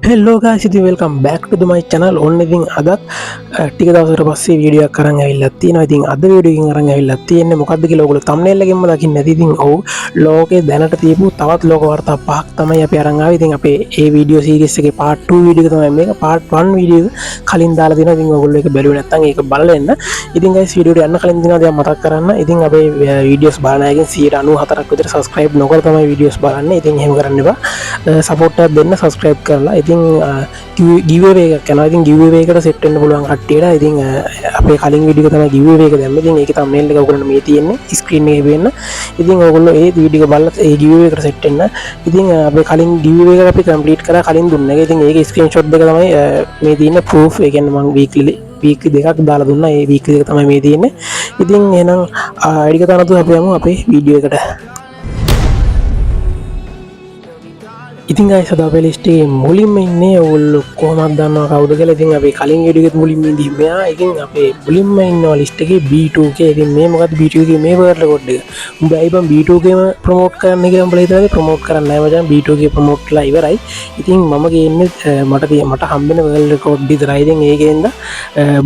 හෙල්ලෝ guys, ඉතින් welcome back to my channel. ඔන්න ඉතින් අදත් ටික දවසකට පස්සේ වීඩියෝ එකක් අරන් ඇවිල්ලා තියෙනවා. ඉතින් අද වීඩියෝ එකකින් අරන් ඇවිල්ලා තියෙන්නේ මොකද්ද කියලා ඔයගොල්ලෝ thumbnail එකෙන්ම දකින්න ඇති. ඉතින් ඔව්, ලෝකේ දැනට තියපු තවත් ලෝක වාර්තා පහක් තමයි අපි අරන් ආවේ. ඉතින් අපේ ඒ වීඩියෝ සීරීස් එකේ part 2 video එක තමයි මේක. Part 1 video එක කලින් දාලා තියෙනවා. ඉතින් ඔයගොල්ලෝ ඒක බැලුවේ නැත්නම් ඒක බලලා එන්න. ඉතින් ගයිස්, වීඩියෝ එකට යන්න කලින් තියෙනවා දෙයක් මතක් කරන්න. ඉතින් අපේ වීඩියෝස් බලන අයගෙන් 94ක් විතර සබ්ස්ක්‍රයිබ් නොකර තමයි වීඩියෝස් බලන්නේ. ඉතින් එහෙම කරන්න එපා. සපෝට් එකක් දෙන්න සබ්ස්ක්‍රයිබ් කරලා. ඉතින් ගිව් අවේ එකක් යනවා. ඉතින් ගිව් අවේ එකට සෙට් වෙන්න පුළුවන් කට්ටියට. ඉතින් අපේ කලින් වීඩියෝ එක තමයි ගිව් අවේ එක දැම්මේ. ඉතින් ඒකේ thumbnail එක ඔයගොල්ලන්ට මේ තියෙන්නේ ස්ක්‍රීන් එකේ පේන්න. ඉතින් ඔයගොල්ලෝ ඒ වීඩියෝ එක බලලා ඒ ගිව් අවේ එකට සෙට් වෙන්න. ඉතින් අපේ කලින් ගිව් අවේ එක අපි කම්ප්ලීට් කරා කලින් දුන්න එක. ඉතින් ඒකේ ස්ක්‍රීන්ෂොට් දෙක තමයි මේ තියෙන ප්‍රූෆ්. ඒ කියන්නේ මං වීක්ලි වීක්ලි දෙකක් දාලා දුන්නා. ඒ වීක්ලි දෙක තමයි මේ තියෙන්නේ. ඉතින් එහෙනම් වැඩි කතා නැතුව අපි යමු අපේ වීඩියෝ එකට. ඉතින් ගයිස්, අද අපේ ලිස්ට් එකේ මුලින්ම ඉන්නේ ඔයගොල්ලෝ කොහොමද දන්නවා කවුද කියලා. ඉතින් අපි කලින් වීඩියෝ එකෙත් මුලින්ම ඉඳි මෙයා. ඉතින් අපේ මුලින්ම ඉන්නවා ලිස්ට් එකේ B2K. ඉතින් මේ මොකද්ද B2K මේ වර්ල්ඩ් රෙකෝඩ් එක? උඹ ඇයි බං B2K ම ප්‍රොමෝට් කරන්න කියලා උඹලා හිතනවාද? ප්‍රොමෝට් කරන්න නෑ මචං, B2K promote කරලා ඉවරයි. ඉතින් මම ගේන්නේ මට හම්බෙන වර්ල්ඩ් රෙකෝඩ් විතරයි. ඉතින් ඒකෙන්ද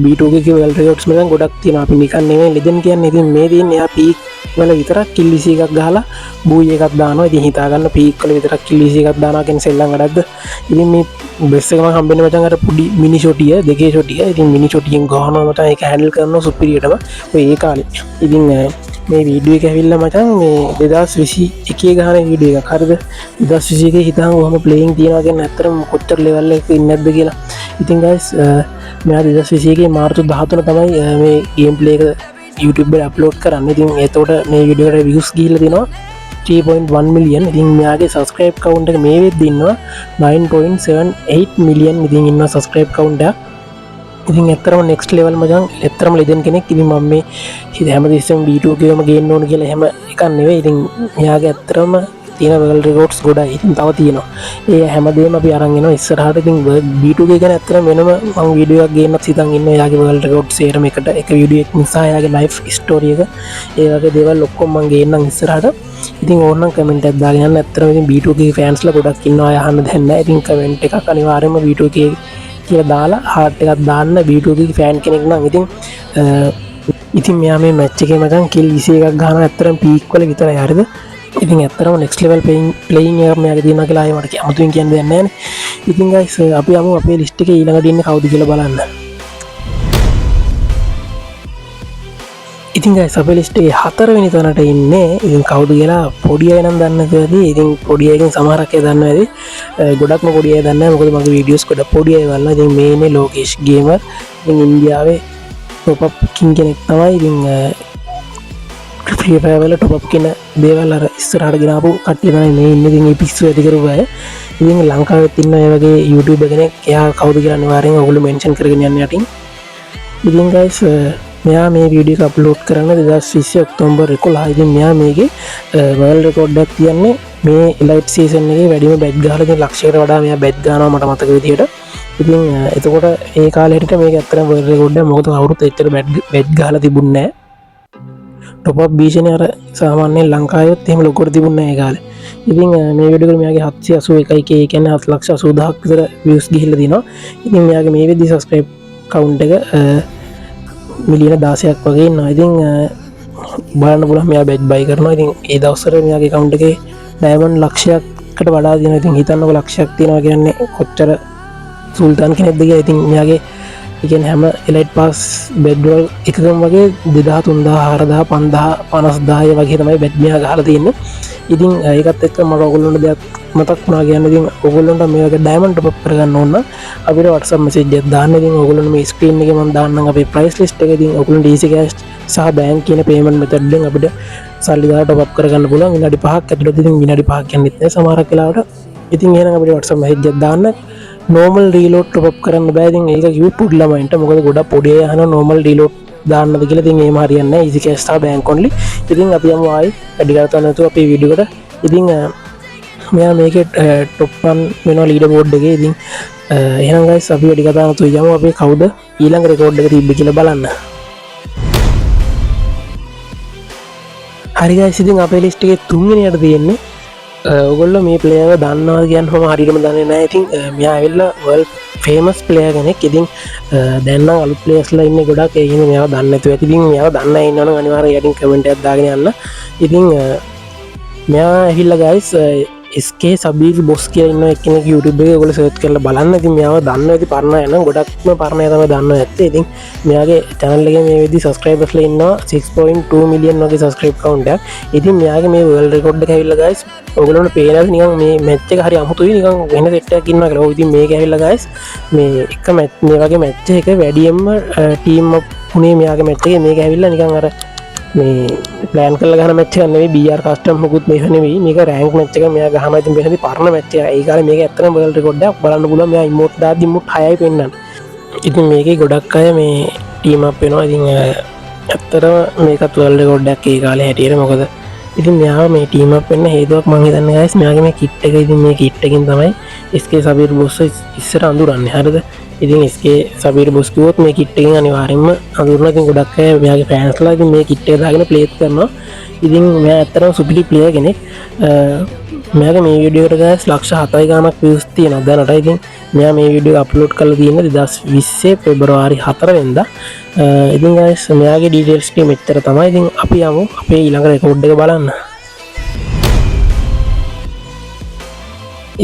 B2K ගේ වර්ල්ඩ් රෙකෝඩ්ස් මචං ගොඩක් තියෙනවා. අපි නිකන් නෙමෙයි ලෙජන්ඩ් කියන්නේ. ඉතින් මේ තියෙන්නේ එයා පීක් වල විතරක් කිල් 21ක් ගහලා බූයි එකක් දානවා. ඉතින් හිතා ගන්න, පීක් වල විතරක් කිල් 21ක් දානවා කියන්නේ සෙල්ලම් වැඩක්ද? ඉතින් මේ බෙස් එක මං හම්බෙන්නේ මචං අර පොඩි මිනි ෂොටිය දෙකේ ෂොටිය. ඉතින් මිනි ෂොටියෙන් ගහනවා මචං, ඒක හැන්ඩල් කරනවා සුපිරියටම ඔය ඒ කාලේ. ඉතින් මේ වීඩියෝ එක ඇවිල්ලා මචං මේ 2021 ගහන වීඩියෝ එකක්. හරිද? 2021 හිතහන් කොහොම ප්ලේයින් තියනවා කියන්නේ ඇත්තටම කොච්චර ලෙවල් එකක ඉන්නේ නැද්ද කියලා. ඉතින් ගයිස්, මෙයා 2021 මාර්තු 13 තමයි මේ ගේම් ප්ලේ එක YouTube එකට අප්ලෝඩ් කරන්නේ. ඉතින් එතකොට මේ වීඩියෝ එකට views ගිහිල්ලා තිනවා 3.1 මිලියන්. ඉතින් මෙයාගේ සබ්ස්ක්‍රයිබ් කවුන්ට් එක මේ වෙද්දි ඉන්නවා 9.78 මිලියන්. ඉතින් ඉන්නවා සබ්ස්ක්‍රයිබ් කවුන්ට් එක. ඉතින් ඇත්තටම නෙක්ස්ට් ලෙවල් මචං, ඇත්තටම ලෙජන්ඩ් කෙනෙක්. ඉතින් මම මේ හිත හැමතිස්සෙම B2K ම ගේන්න ඕන කියලා එහෙම එකක් නෙවෙයි. ඉතින් මෙයාගේ ඇත්තටම තියෙන වර්ල්ඩ් රෙකෝඩ්ස් ගොඩයි. ඉතින් තව තියෙනවා. ඒ හැමදේම අපි අරන් එනවා ඉස්සරහට. ඉතින් B2K ගැන ඇත්තටම වෙනම මං වීඩියෝ එකක් ගේන්නත් හිතන් ඉන්නවා. එයාගේ වර්ල්ඩ් රෙකෝඩ් සේරම එකට එක වීඩියෝ එකක් නිසා එයාගේ ලයිෆ් ස්ටෝරි එක ඒ වගේ දේවල් ඔක්කොම මං ගේන්නම් ඉස්සරහට. ඉතින් ඕනනම් කමෙන්ට් එකක් දාගෙන යන්න. ඇත්තටම ඉතින් B2K ෆෑන්ස්ලා ගොඩක් ඉන්නවා, අය අහන්න දෙන්නේ නැහැ. ඉතින් කමෙන්ට් එකක් අනිවාර්යයෙන්ම B2K කියලා දාලා හાર્ට් එකක් දාන්න B2K fan කෙනෙක් නම්. ඉතින් ඉතින් මෙයා මේ මැච් එකේ මචං කිල් 21ක් ගහනවා ඇත්තටම පීක් වල විතරයි. හරිද? ඉතින් ඇත්තටම නෙක්ස්ට් ලෙවල් ප්ලේයින් ප්ලේයින් එකක් මෙයාගේ තියෙනවා කියලා ආයෙ මට අමුතුවෙන් කියන්න දෙයක් නැහැ නේ. ඉතින් ගයිස්, අපි යමු අපේ ලිස්ට් එකේ ඊළඟට ඉන්නේ කවුද කියලා බලන්න. ඉතින් ගයිස්, අපේ ලිස්ට් එකේ හතරවෙනි තැනට ඉන්නේ ඉතින් කවුද කියලා පොඩි අය නම් දන්නේ නැතුව ඇති. ඉතින් පොඩි අයගෙන් සමහරක් අය දන්නවා ඇති. ගොඩක්ම පොඩි අය දන්නේ නැහැ, මොකද මගේ වීඩියෝස් ගොඩක් පොඩි අය බලනවා. ඉතින් මේ ඉන්නේ ලෝකේෂ් ගේමර්. ඉතින් ඉන්දියාවේ ටොප් අප් කිං කෙනෙක් තමයි. ඉතින් ෆ්‍රී ෆයර් වල ටොප් අප් කියන දේවල් අර ඉස්සරහට ගෙනාපු කට්ටිය තමයි මේ ඉන්නේ. ඉතින් ඒ පිස්සු ඇති කරපු අය. ඉතින් ලංකාවෙත් ඉන්න ඒ වගේ YouTuber කෙනෙක්. එයා කවුද කියලා අනිවාර්යෙන් ඔයගොල්ලෝ මෙන්ෂන් කරගෙන යන්න යටින්. ඉතින් ගයිස්, මෙයා මේ වීඩියෝ එක අප්ලෝඩ් කරන්න 2020 ඔක්තෝබර් 11. ඉතින් මෙයා මේකේ වර්ල්ඩ් රෙකෝඩ් එකක් තියන්නේ මේ එලයිට් සීසන් එකේ වැඩිම බැට් ගහලා. ඉතින් ලක්ෂයකට වඩා මෙයා බැට් ගහනවා මට මතක විදියට. ඉතින් එතකොට ඒ කාලේ හිටියට මේක ඇත්තටම වර්ල්ඩ් රෙකෝඩ් එක, මොකද කවුරුත් එච්චර බැට් බැට් ගහලා තිබුණේ නෑ. ටොප් අප් භීෂණය අර සාමාන්‍යයෙන් ලංකාවෙත් එහෙම ලොකුවට තිබුණේ නෑ ඒ කාලේ. ඉතින් මේ වීඩියෝ එක මෙයාගේ 781 K, ඒ කියන්නේ 7,80,000ක් විතර වීව්ස් ගිහිල්ලා තිනවා. ඉතින් මෙයාගේ මේ වෙද්දි සබ්ස්ක්‍රයිබ් කවුන්ට් එක මිලියන 16ක් වගේ ඉන්නවා. ඉතින් බලන්න පුළුවන් මෙයා බැට් බයි කරනවා. ඉතින් ඒ දවස්වල මෙයාගේ ඇකවුන්ට් එකේ ඩයමන්ඩ් ලක්ෂයකට වඩා තියෙනවා. ඉතින් හිතන්නකෝ, ලක්ෂයක් තියෙනවා කියන්නේ කොච්චර සුල්තාන් කෙනෙක්ද කියලා. ඉතින් මෙයාගේ ඒ කියන්නේ හැම එලයිට් පාස් බැට් වල එකකම වගේ 2000, 3000, 4000, 5000, 50000 වගේ තමයි බැට් මෙයා ගහලා තියෙන්නේ. ඉතින් ඒකත් එක්ක මට ඔයගොල්ලන්ට දෙයක් මතක් වුණා කියන්න. ඉතින් ඔයගොල්ලන්ට මේ වගේ ඩයමන්ඩ් ටොප් අප් කරගන්න ඕන නම් අපිට WhatsApp message එකක් දාන්න. ඉතින් ඔයගොල්ලන්ට මේ ස්ක්‍රීන් එකේ මම දාන්නම් අපේ ප්‍රයිස් ලිස්ට් එක. ඉතින් ඔයගොල්ලන්ට easy cash සහ බැංක් කියන පේමන්ට් මෙතඩ් එකෙන් අපිට සල්ලි දාලා ටොප් අප් කරගන්න පුළුවන් විනාඩි 5ක් ඇතුළත. ඉතින් විනාඩි 5ක් යන්නෙත් නෑ සමහරක් වෙලාවට. ඉතින් එහෙනම් අපිට WhatsApp message එකක් දාන්න. නෝමල් රීලෝඩ් ටොප් අප් කරන්න බෑ. ඉතින් ඒක කිව්වේ පොඩි ළමයින්ට, මොකද ගොඩක් පොඩි අය අහනවා නෝමල් රීලෝඩ් දාන්නද කියලා. ඉතින් එහෙම හරියන්නේ නෑ, ඊසි කෑෂ් සහ බැංක් ඔන්ලි. ඉතින් අපි යමු ආයි වැඩි කතා නැතුව අපේ වීඩියෝ එකට. ඉතින් මෙයා මේකේ ටොප් 1 වෙනවා ලීඩර් බෝඩ් එකේ. ඉතින් එහෙනම් ගයිස්, අපි වැඩි කතා නැතුව යමු අපේ කවුද ඊළඟ රෙකෝඩ් එක තිබ්බේ කියලා බලන්න. හරි ගයිස්, ඉතින් අපේ ලිස්ට් එකේ තුන්වෙනියට තියෙන්නේ ඔයගොල්ලෝ මේ ප්ලේයර්ව දන්නවද කියන්න මම හරියටම දන්නේ නැහැ. ඉතින් මෙයා ඇවිල්ලා වර්ල්ඩ් ෆේමස් ප්ලේයර් කෙනෙක්. ඉතින් දැන් නම් අලුත් ප්ලේයර්ස්ලා ඉන්නේ ගොඩක්. ඒ හින්දා මෙයාව දන්නේ නැතුව ඇති. ඉතින් මෙයාව දන්න අය ඉන්නවනම් අනිවාර්යයෙන් යටින් කමෙන්ට් එකක් දාගෙන යන්න. ඉතින් මෙයා ඇවිල්ලා ගයිස් SK Sabir boss කියලා ඉන්න එක්කෙනෙක් YouTube එකේ ඔයගොල්ලෝ සර්ච් කරලා බලන්න. ඉතින් මෙයාව දන්නවා ඇති පරණ අය නම්, ගොඩක්ම පරණ අය තමයි දන්නවා ඇත්තේ. ඉතින් මෙයාගේ channel එකේ මේ වෙද්දි subscribers ලා ඉන්නවා 6.2 මිලියන් වගේ subscribe count එකක්. ඉතින් මෙයාගේ මේ වර්ල්ඩ් රෙකෝඩ් එක ඇවිල්ලා ගයිස් ඔයගොල්ලන්ට පේනවා නිකන් මේ මැච් එක හරි අමුතුයි, නිකන් වෙන සෙට් එකක් ඉන්නවා කියලා. ඔව්, ඉතින් මේක ඇවිල්ලා ගයිස් මේ එක මැච්, මේ වගේ මැච් එක වැඩියෙන්ම ටීම් අප් වුණේ මෙයාගේ මැච් එකේ. මේක ඇවිල්ලා නිකන් අර මේ ප්ලෑන් කරලා ගහන මැච් එකක් නෙවෙයි, BR custom මොකුත් මේක නෙවෙයි, මේක රෑන්ක් මැච් එකක් මෙයා ගහනවා. ඉතින් වෙනදී පරණ මැච් එක. ඒ කාලේ මේක ඇත්තටම වර්ල්ඩ් රෙකෝඩ් එකක් බලන්න පුළුවන්. මෙයා ඉමෝට් දාද්දි ඉමෝට් 6යි පෙන්නන්නේ. ඉතින් මේකේ ගොඩක් අය මේ ටීම් අප් වෙනවා. ඉතින් ඇත්තටම මේකත් වර්ල්ඩ් රෙකෝඩ් එකක් ඒ කාලේ හැටියට. මොකද ඉතින් මෙයාව මේ ටීම් අප් වෙන්න හේතුවක් මං හිතන්නේ ගයිස් මෙයාගේ මේ කිට් එක. ඉතින් මේ කිට් එකෙන් තමයි SK Sabir boss ඉස්සර අඳුරන්නේ. හරිද? ඉතින් SK Sabir boss කිව්වොත් මේ කිට් එකෙන් අනිවාර්යෙන්ම අඳුරනවා. ඉතින් ගොඩක් අය මෙයාගේ ෆෑන්ස්ලා ඉතින් මේ කිට් එක දාගෙන ප්ලේත් කරනවා. ඉතින් මෙයා ඇත්තටම සුපිරි ප්ලේයර් කෙනෙක්. මෙයාගේ මේ වීඩියෝ එකට ගයිස් 7 ලක්ෂ ගාණක් වීව්ස් තියෙනවා දැනට. ඉතින් මෙයා මේ වීඩියෝ එක අප්ලෝඩ් කරලා තියෙන්නේ 2020 පෙබරවාරි 4 වෙනිදා. ඉතින් ගයිස් මෙයාගේ ඩීටේල්ස් ටික මෙච්චර තමයි. ඉතින් අපි යමු අපේ ඊළඟ රෙකෝඩ් එක බලන්න.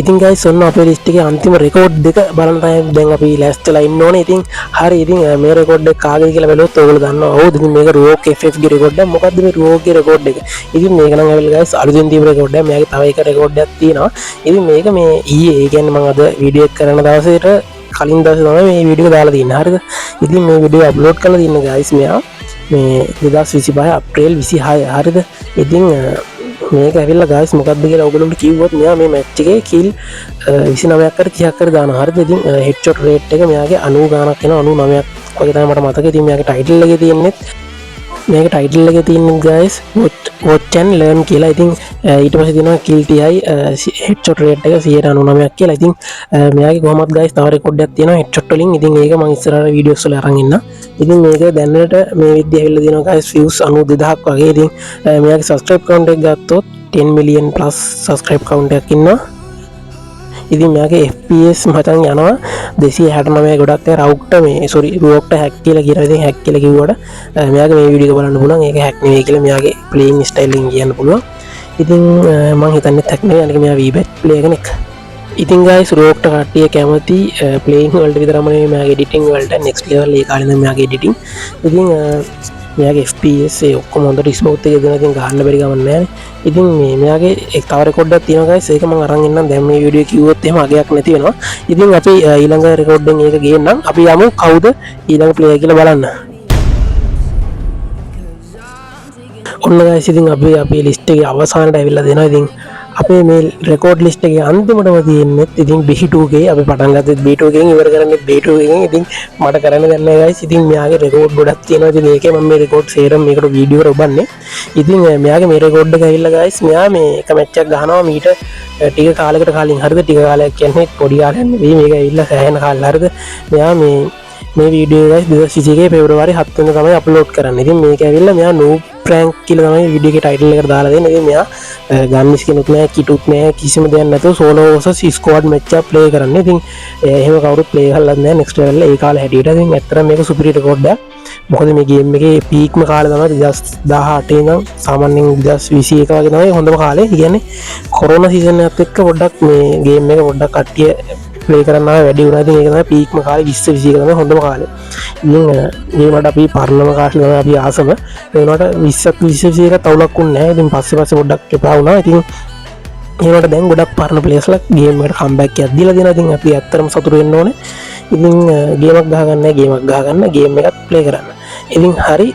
ඉතින් ගයිස් ඔන්න අපේ ලිස්ට් එකේ අන්තිම රෙකෝඩ් දෙක බලන්න තමයි දැන් අපි ලෑස්තිලා ඉන්න ඕනේ. ඉතින් හරි, ඉතින් මේ රෙකෝඩ් එක කාගේද කියලා බැලුවොත් ඔයගොල්ලෝ දන්නවා. ඔව්, ඉතින් මේක රෝක් FF ගේ රෙකෝඩ් එක. මොකද්ද මේ රෝක් ගේ රෙකෝඩ් එක? ඉතින් මේක නම් ඇවිල්ලා ගයිස් අලුතෙන් තියපු රෙකෝඩ් එකක්. මෙයාගේ තව එක රෙකෝඩ් එකක් තියෙනවා. ඉතින් මේක මේ ඊයේ, ඒ කියන්නේ මම අද වීඩියෝ එක කරන දවසේට කලින් දවසේ තමයි මේ වීඩියෝ එක දාලා තියෙන්නේ. හරිද? ඉතින් මේ වීඩියෝ අප්ලෝඩ් කරලා තියෙන්නේ ගයිස් මෙයා මේ 2025 අප්‍රේල් 26. හරිද? ඉතින් මේක ඇවිල්ලා ගයිස් මොකද්ද කියලා ඔයගොල්ලන්ට කිව්වොත් මෙයා මේ මැච් එකේ කිල් 29ක් කර 30ක් කර දානවා. හරිද? ඉතින් හෙඩ්ෂොට් රේට් එක මෙයාගේ 90 ගාණක් එනවා, 99ක් වගේ තමයි මට මතක. ඉතින් මෙයාගේ ටයිටල් එකේ තියෙන්නේ, මේක ටයිටල් එකේ තියෙන්නේ ගයිස් watch and learn කියලා. ඉතින් ඊට පස්සේ තියෙනවා කිල් 30යි හෙඩ්ෂොට් රේට් එක 99ක් කියලා. ඉතින් මෙයාගේ කොහොමත් ගයිස් තව රෙකෝඩ් එකක් තියෙනවා හෙඩ්ෂොට් වලින්. ඉතින් ඒක මං ඉස්සරහට වීඩියෝස් වල අරන් ඉන්නම්. ඉතින් මේක දැනට මේ විදිහ ඇවිල්ලා තියෙනවා ගයිස් views 92,000ක් වගේ. ඉතින් මෙයාගේ සබ්ස්ක්‍රයිබ් කවුන්ට් එක ගත්තොත් 10 million plus subscribe count එකක් ඉන්නවා. ඉතින් මෙයාගේ FPS මචං යනවා 269. ගොඩක් අය රවුක්ට මේ සෝරි රුවොක්ට හැක් කියලා කියනවා. ඉතින් හැක් කියලා කිව්වට මෙයාගේ මේ වීඩියෝ එක බලන්න පුළුවන් ඒක හැක් නෙවෙයි කියලා මෙයාගේ ප්ලේයින් ස්ටයිල් එකෙන් කියන්න පුළුවන්. ඉතින් මං හිතන්නේ හැක් නෙවෙයි, අනික මෙයා VBAT player කෙනෙක්. ඉතින් ගයිස් රෝක්ට කට්ටිය කැමති ප්ලේයින් වලට විතරම නෙවෙයි, මෙයාගේ එඩිටිං වලට නෙක්ස්ට් ලෙවල් ඒ කාලේ ඉඳන් මෙයාගේ එඩිටිං. ඉතින් මෙයාගේ FPS ඒ ඔක්කොම හොඳට ස්මූත් එකේ දෙනවා. ඉතින් ගහන්න බැරි ගමන් නෑනේ. ඉතින් මේ මෙයාගේ එක් තව රෙකෝඩ් එකක් තියෙනවා ගයිස්. ඒක මං අරන් එන්නම්. දැන් මේ වීඩියෝ කිව්වොත් එහෙම අගයක් නැති වෙනවා. ඉතින් අපි ඊළඟ රෙකෝඩ් එකෙන් ඒක ගේන්නම්. අපි යමු කවුද ඊළඟ ප්ලේයර් කියලා බලන්න. ඔන්න ගයිස් ඉතින් අපි අපේ ලිස්ට් එකේ අවසානට ඇවිල්ලා දෙනවා. ඉතින් අපේ මේ රෙකෝඩ් ලිස්ට් එකේ අන්තිමටම තියෙන්නේ ඉතින් B2K. අපි පටන් ගත්තෙත් B2K එකෙන්, ඉවර කරන්නේ B2K එකෙන්. ඉතින් මට කරන්න දෙයක් නෑ ගයිස්. ඉතින් මෙයාගේ රෙකෝඩ් ගොඩක් තියෙනවා. ඉතින් ඒකේ මම මේ රෙකෝඩ් සේරම මේකට වීඩියෝ කරවන්නේ. ඉතින් මෙයාගේ මේ රෙකෝඩ් එක ඇවිල්ලා ගයිස් මෙයා මේ එක මැච් එකක් ගහනවා මීට ටික කාලයකට කලින්. හරිද? ටික කාලයක් කියන්නේ පොඩි කාලයක් නෙවෙයි, මේක ඇවිල්ලා සෑහෙන කාලයක්. හරිද? මෙයා මේ මේ වීඩියෝ එක 2021 පෙබරවාරි 7 වෙනිදා තමයි අප්ලෝඩ් කරන්නේ. ඉතින් මේක ඇවිල්ලා මෙයා නූබ් ප්‍රැන්ක් කියලා තමයි වීඩියෝ එකේ ටයිටල් එකට දාලා දෙන්නේ. ඉතින් මෙයා ගන් ස්කිනුත් නෑ, කිටුත් නෑ, කිසිම දෙයක් නැතුව සෝලෝ වර්සස් ස්ක්වොඩ් මැච් එකක් ප්ලේ කරන්නේ. ඉතින් එහෙම කවුරුත් ප්ලේ කරලත් නෑ නෙක්ස්ට් ලෙවල් ඒ කාලේ හැටියට. ඉතින් ඇත්තටම මේක සුපිරි රෙකෝඩ් එකක්. මොකද මේ ගේම් එකේ පීක්ම කාලේ තමයි 2018 ඉඳන් සාමාන්‍යයෙන් 2021 වගේ තමයි හොඳම කාලේ. ඒ කියන්නේ කොරෝනා සීසන් එකත් එක්ක පොඩ්ඩක් මේ ගේම් එක පොඩ්ඩක් කට්ටිය ප්ලේ කරන්න ආව වැඩි වුණා. ඉතින් ඒක තමයි පීක්ම කාලේ 20 21 තමයි හොඳම කාලේ. ඉතින් ඒ වුණාට අපි පරණම කාලේ තමයි අපි ආසම. ඒ වුණාට 20ක් 20 21 අවුලක් වුණේ නැහැ. ඉතින් පස්සේ පස්සේ පොඩ්ඩක් එපා වුණා. ඉතින් ඒ වුණාට දැන් ගොඩක් පරණ ප්ලේයර්ස්ලා ගේම් එකට කම්බැක් එකක් දීලා දෙනවා. ඉතින් අපි ඇත්තටම සතුටු වෙන්න ඕනේ. ඉතින් ගේමක් ගහගන්න, ගේමක් ගහගන්න, ගේම් එකත් ප්ලේ කරන්න. ඉතින් හරි,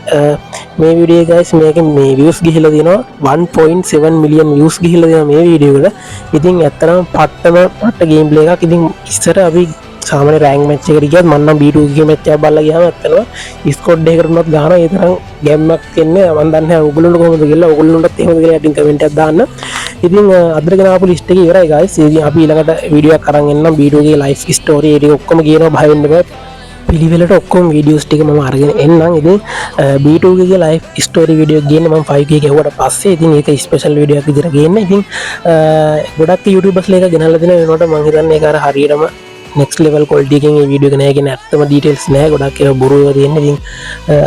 මේ වීඩියෝ ගයිස් මේකේ මේ views ගිහිල්ලා තියෙනවා 1.7 මිලියන් views ගිහිල්ලා තියෙනවා මේ වීඩියෝ එකට. ඉතින් ඇත්තටම පට්ටම පට්ට ගේම් ප්ලේ එකක්. ඉතින් ඉස්සර අපි සාමාන්‍ය රෑන්ක් මැච් එකකට ගියත් මං නම් B2 ගේ මැච් එකක් බලලා ගියාම ඇත්තටම ස්කොඩ් එකකට උනත් ගහනවා. ඒ තරම් ගැම්මක් එන්නේ. මං දන්නේ නැහැ ඔයගොල්ලන්ට කොහොමද කියලා. ඔයගොල්ලන්ටත් එහෙමද කියලා යටින් කමෙන්ට් එකක් දාන්න. ඉතින් අදට ගෙන ආපු ලිස්ට් එක ඉවරයි ගයිස්. ඉතින් අපි ඊළඟට වීඩියෝ එකක් අරන් එන්නම් B2 ගේ ලයිෆ් ස්ටෝරි ඒ ටික ඔක්කොම කියනවා, බය වෙන්න එපා. පිළිවෙලට ඔක්කොම වීඩියෝස් ටික මම අරගෙන එන්නම්. ඉතින් B2K ගේ ලයිෆ් ස්ටෝරි වීඩියෝ ගේන්න මම 5K ගැහුවට පස්සේ. ඉතින් ඒක ස්පෙෂල් වීඩියෝ එකක් විදිහට ගේන්න. ඉතින් ගොඩක් YouTubers ලා ඒක ගෙනල්ලා දෙන වෙනකොට මං හිතන්නේ ඒක අර හරියටම නෙක්ස්ට් ලෙවල් ක්වොලිටි එකෙන් ඒ වීඩියෝ එක නෑ කියන්නේ ඇත්තම ඩීටේල්ස් නෑ, ගොඩක් ඒවා බොරු ඒවා තියෙන්නේ. ඉතින්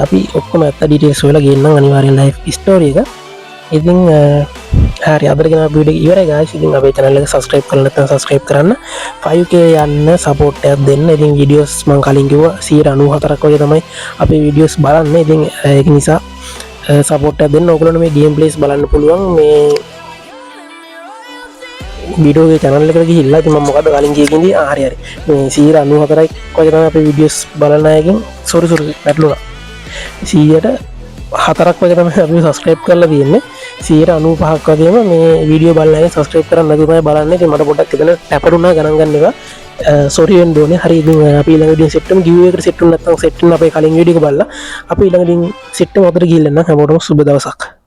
අපි ඔක්කොම ඇත්ත ඩීටේල්ස් හොයලා ගේන්නම් අනිවාර්යෙන් ලයිෆ් ස්ටෝරි එක. ඉතින් හරි, අදට ගෙන වීඩියෝ එක ඉවරයි ගායිස්. ඉතින් අපේ channel එක subscribe කරලා නැත්නම් subscribe කරන්න, 5K යන්න support එකක් දෙන්න. ඉතින් වීඩියෝස් මං කලින් කිව්වා 94ක් වගේ තමයි අපේ වීඩියෝස් බලන්නේ. ඉතින් ඒක නිසා සපෝට් එකක් දෙන්න. ඕගොල්ලන්ට මේ ගේම් ප්ලේස් බලන්න පුළුවන් මේ වීඩියෝ චැනල් එකට ගිහිල්ලා. ඉතින් මම මොකද්ද කලින් කිය කින්දී? ආ, හරි හරි, මේ 94යි වගේ තමයි අපේ වීඩියෝස් බලන අයගෙන්. Sorry sorry, පැටලුණා. 104ක් වගේ තමයි අපි සබ්ස්ක්‍රයිබ් කරලා තියෙන්නේ. 95ක් වගේම මේ වීඩියෝ බලන අය සබ්ස්ක්‍රයිබ් කරන්න නැතුව තමයි බලන්නේ. ඉතින් මට පොඩ්ඩක් එතන ටැපරුණා, ගණන් ගන්න එපා, සෝරි වෙන්න ඕනේ. හරි, ඉතින් අපි ඊළඟ වීඩියෝ සෙට් වෙමු. ගිව් එකට සෙට් වුණ නැත්නම් සෙට් වෙන්න අපේ කලින් වීඩියෝ එක බලලා. අපි ඊළඟ දින සෙට් වෙමු. අතට ගිහිල්ලා එන්නම්. හැමෝටම සුබ දවසක්.